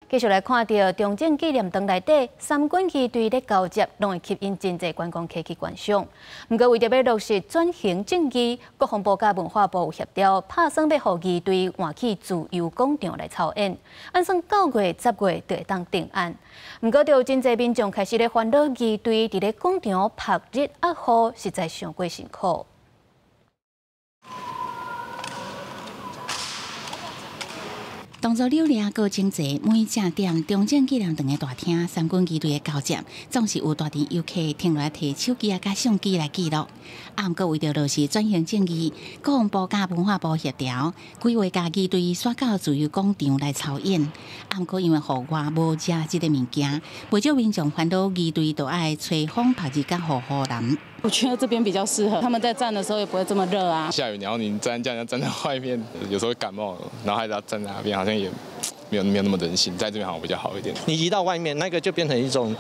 繼續來看著中正紀念堂內底三軍儀隊咧交接，攏會吸引真濟觀光客去觀賞。毋過為著欲落實轉型正義，國防部佮文化部有協調，拍算欲予儀隊換去自由廣場來操演。按算9月、10月就會當定案。毋過，就有真濟民眾開始咧煩惱儀隊佇咧廣場曝日壓雨，實在傷過辛苦。動作流利閣整齊，每正點中正紀念堂的大廳，三軍儀隊的交接，總是有大陣遊客停落來提手機啊、佮相機來記錄。啊，毋過為著落實轉型正義，國防部佮文化部協調，規劃共儀隊徙到自由廣場來操演。啊，毋過因為戶外無遮這個物件，袂少民眾煩惱儀隊都愛吹風曝日佮雨予淋。我覺得這邊比較適合，他們在站的時候也不會這麼熱啊。下雨，然後你站這樣站在外面，有時候會感冒，然後還要站在那邊，好像也沒有那麼人性，在這邊好像比較好一點。你移到外面，那個就變成一種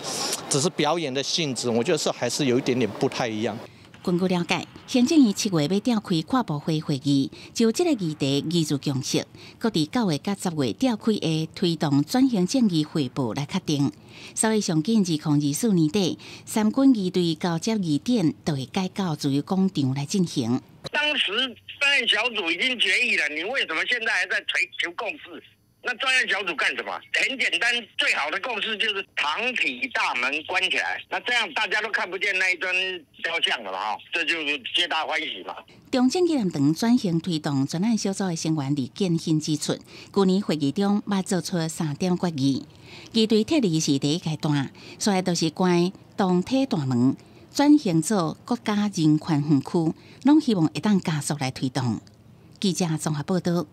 只是表演的性質，我覺得是還是有一點點不太一樣。根據了解，行政院7月欲召開跨部會會議，就這個議題凝聚共識，閣佇9月佮10月召開的推動轉型正義匯報來確定。所以上緊2024年底，三軍儀隊交接儀典就會改到自由廣場來進行。當時專案小組已經決議了，你為什麼現在還在求共識？那專案小組幹什麼？很簡單，最好的共識就是堂體大門關起來，那這樣大家都看不見那一尊雕像了嘛？哈，這就是皆大歡喜嘛。中正紀念堂轉型推動專案小組的成員李建興指出，舊年會議中捌做出三點決議，儀隊撤離是第一階段，所以就是關堂體大門，轉型做國家人權園區，攏希望會當加速來推動。記者綜合報導。